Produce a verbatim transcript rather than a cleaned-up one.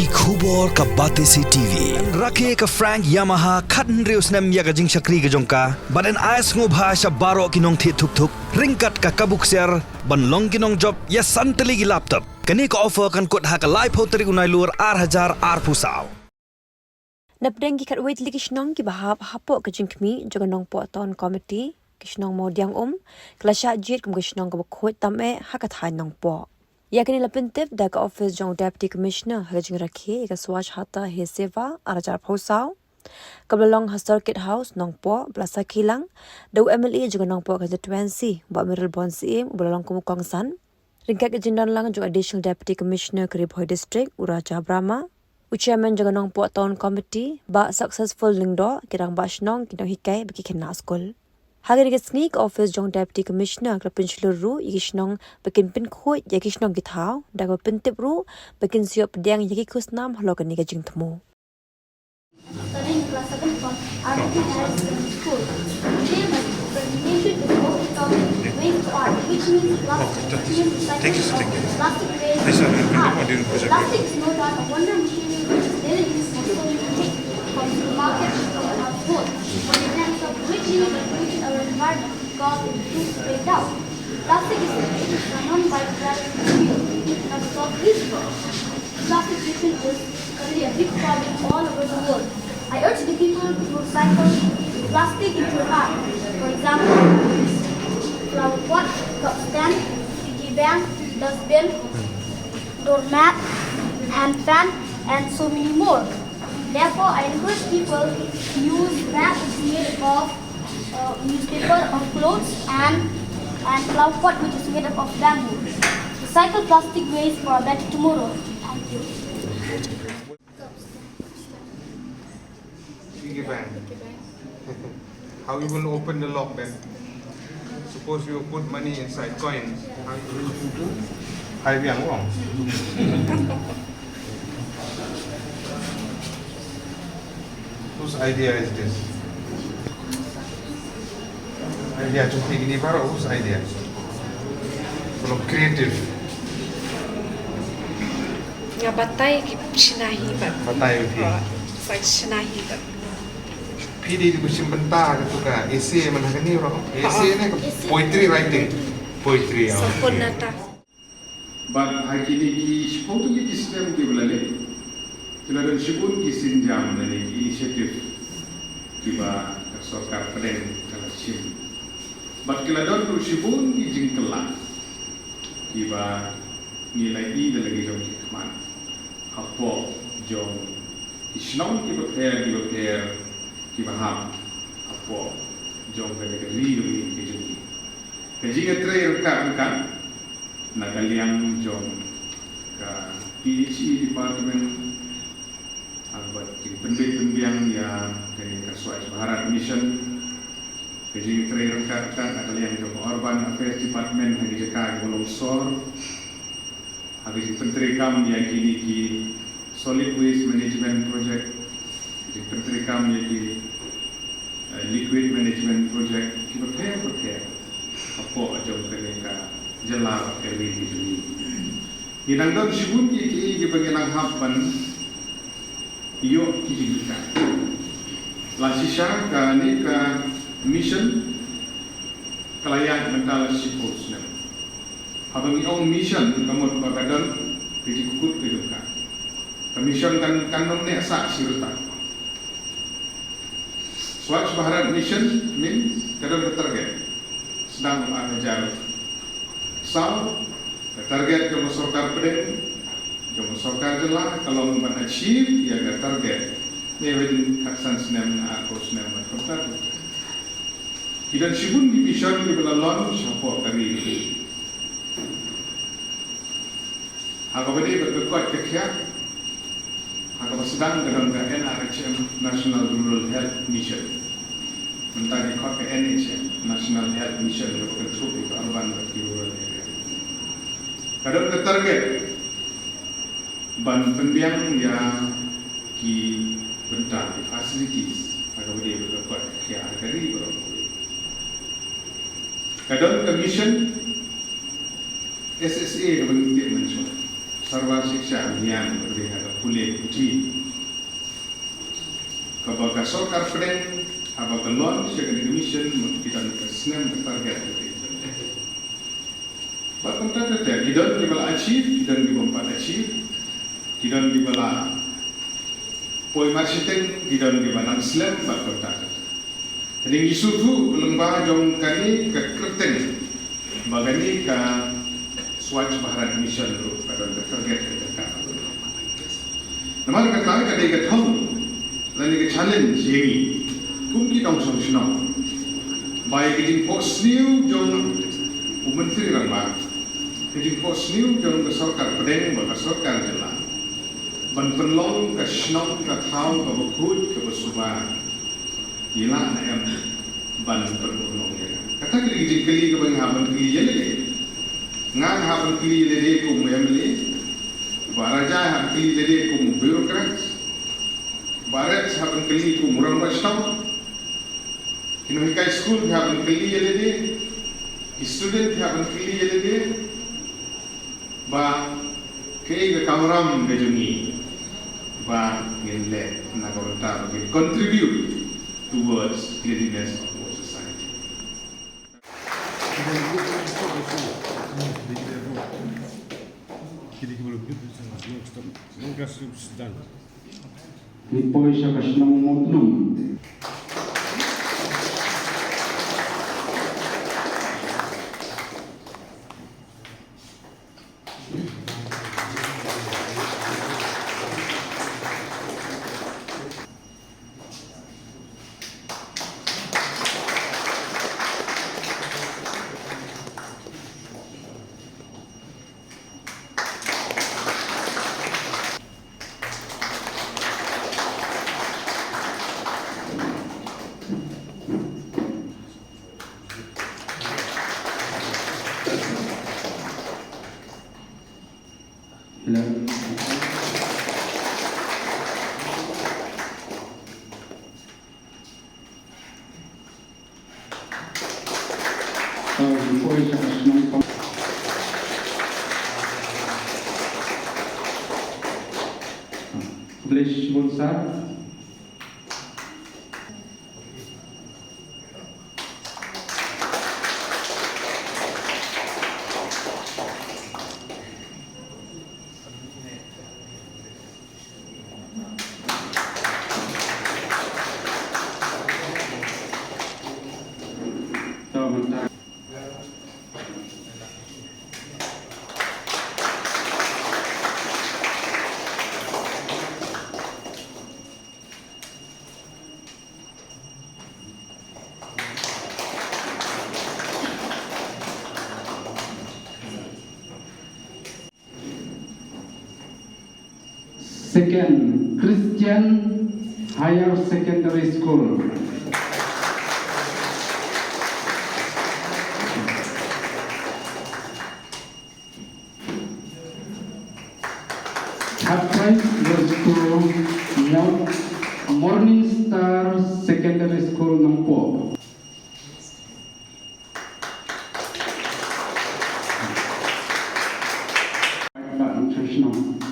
Ki khubor ka Batesi T V. Rakhe ka Frank Yamaha khathynriew snem ïa ka jingshakri ka jong ka. Bad yn ai sngewbha sha baroh ki nongthied thuk thuk ryngkat ka kabu ksiar ban long ki nongjop ïa san tylli ki laptop. Kane ka offer kan kut ha ka laiphew tarik u Nailur ar hajar arphew saw. Napdeng ki khatwei tylli ki shnong kiba hap hapoh ka jingkhmih jong ka Nongpoh Town Committee, ka shnong Mawdiangum ka la shah jied kum ka shnong kaba khuid tam eh ha ka thaiñ Nongpoh. Ïa kane la pyntip da ka office jong u Deputy Commissioner ha ka jingrakhe ïa ka Swachhata Hi Seva ar hajar arphew saw, kaba la long ha Circuit House Nongpoh, ba la sakhi lang da u M L A jong ka Nongpoh Constituency, Bah Mayralborn Syiem, uba la long kum u kongsan, ryngkat ka jingdon lang jong u Additional Deputy Commissioner ka Ri Bhoi District, u Raja Brahma, u Chairman jong ka Nongpoh Town Committee, Bah Successful Lyngdoh, ki rangbah shnong, ki nonghikai bad ki khynnah skul. Ha kane ka sngi ka office jong u Deputy Commissioner ka la pynshlur ruh ïa ki shnong ba kin pynkhuid ïa ki shnong ki thaw, da kaba pyntip ruh ba kin sa ïoh pdiang ïa ki khusnam halor kane ka jingthmu. Studying class seven from R B P Higher Secondary School. Today my presentation is on the topic waste to art, which means plastic, which means recycling of plastic waste to art. Plastic is no doubt a wonder material which is daily used for so many things, from supermarket to our household. But in terms of which is polluted our environment because it refuse to break down. Plastic is a non-biodegradable material which cannot be reusable. Plastic pollution is currently a big problem all over the world. I urge the people to recycle plastic into art. For example, flower pot, cup stand, piggy bank, dustbin, doormat, hand fan, and so many more. Therefore, I encourage people to use wrap which is made of uh, newspaper or clothes and, and flower pot which is made up of bamboo. Recycle plastic waste for a better tomorrow. Thank you. Piggy bank. How you will open the lock then? Suppose you put money inside, coins. How you will do? Hai biang wrong. Whose idea is this? Idea jong phi kine baroh, whose idea? Full of creative. Nga batai ki shna hi bad. Batai phi. Oh, sa shna hi bad. Phi dei ba shim bynta katu ka essay man ha kane ruh. Essay ne ka poetry writing. Poetry. Sampoornata. Bad ha kine ki shiphew tylli ki snem kiba la leit, ki la don shibun ki sienjam lane ki initiative kiba ka sorkar pdeng ka la shim. Bad ki la don ruh shibun ki jingkylla kiba ngi la ïohi da la ki jong ki khmat hapoh jong ki shnong kiba pher kiba pher kiba hap hapoh jong ka ri ka jong ngi. Ka jingïatrei ryngkat ryngkat na ka liang jong ka P H E department, ha kaba jingpynbeit pynbiang ïa kane ka Swachh Bharat Mission. Ka jingïatrei ryngkat ryngkat na ka liang jong ka Urban Affairs Department ha ki jaka kiba longsor. Ha ka jingpyntreikam ïa kine ki solid waste management project, ka jingpyntreikam ïa ki, eh, liquid management project, kiba pher bapher hapoh jong kane ka jylla bad ka ri ka jong ngi. Ngi dang don shibun ki, ki, kiba ngi dang hap ban ïoh ki jinghikai. La shisha kane ka mission ka la ïaid mynta la shiphew snem. Haba ngi ong mission, ka mut ba ka don ka jingkut ka jong ka. Ka mission kan, kan ym neh sah shi rta. Swachh Bharat Mission means ka don ka target. Sdang ar hajar saw, ka target jong ka sorkar pdeng, jong ka sorkar jylla, ka long ban achieve ïa ka target. Ne ba jin khatsan snem, arphew snem, bad kumta kumta. Ki don shibun ki mission kiba la launch shapoh ka ri. Ha kaba dei bad ka koit ka khiah, ha kaba sdang ka don ka N R H M, National Rural Health Mission. Mynta ki khot ka N H M, National Health Mission, kaba kynthup ïa ka urban bad ki rural area. Ka don ka target ban pynbiang ïa ki bynta, ki facilities, ha kaba dei bad ka koit ka khiah ha ka ri baroh kawei. Ka don ka mission S S A kaba ngi tip mynshuwa, Sarva Shiksha Abhiyan, kaba dei ha ka Pule puthi. Kaba ka sorkar pdeng, haba ka launch ïa kane ka mission, mut ki don ka snem ka target ka dei. Bad kumta ter ter, ki don kiba la achieve, ki don kiba ym pat achieve, ki don kiba la poi marshiteng, ki don kiba nang slem, bad kumta ter ter. Te ngi sngewthuh lyngba jong kane ka kyrteng ba kane ka Swachh Bharat Mission ruh ka don ka target ka jong ka. Namar kata ka dei ka thong lane ka challenge ïa ngi kum ki nongshong shnong ba ïa ka jingphohsniew jong u Myntri Rangbah, ka jingphohsniew jong ka sorkar pdeng bad ka sorkar jylla ban pynlong ka shnong ka thaw kaba khuid kaba suba, ngi lah ne em ban pynurlong ïa ka? Kata ka dei ka jingkylli kaba nga hap ban kylli ïa lade. Nga nga hap ban kylli ïa lade kum u M L A. Bah Rajai hap ban kylli ïa lade kum u bureaucrat. Bah Rex hap ban kylli kum u rangbah shnong. Ki nonghikai skul ki hap ban kylli ïa lade. Ki student ki hap ban kylli ïa lade. Ba kaei ka kamram ka jong ngi ba ngin leh na ka bynta ba ngin contribute towards cleanliness of our society. Ngi poi sha ka shnong Mawtnum. Hello. Oh, before you start, no, Bliss Bonsar. Second, Christian Higher Secondary School. Third prize goes to Mo-, Morning Star Secondary School, Nongpoh. Ba nang shnong.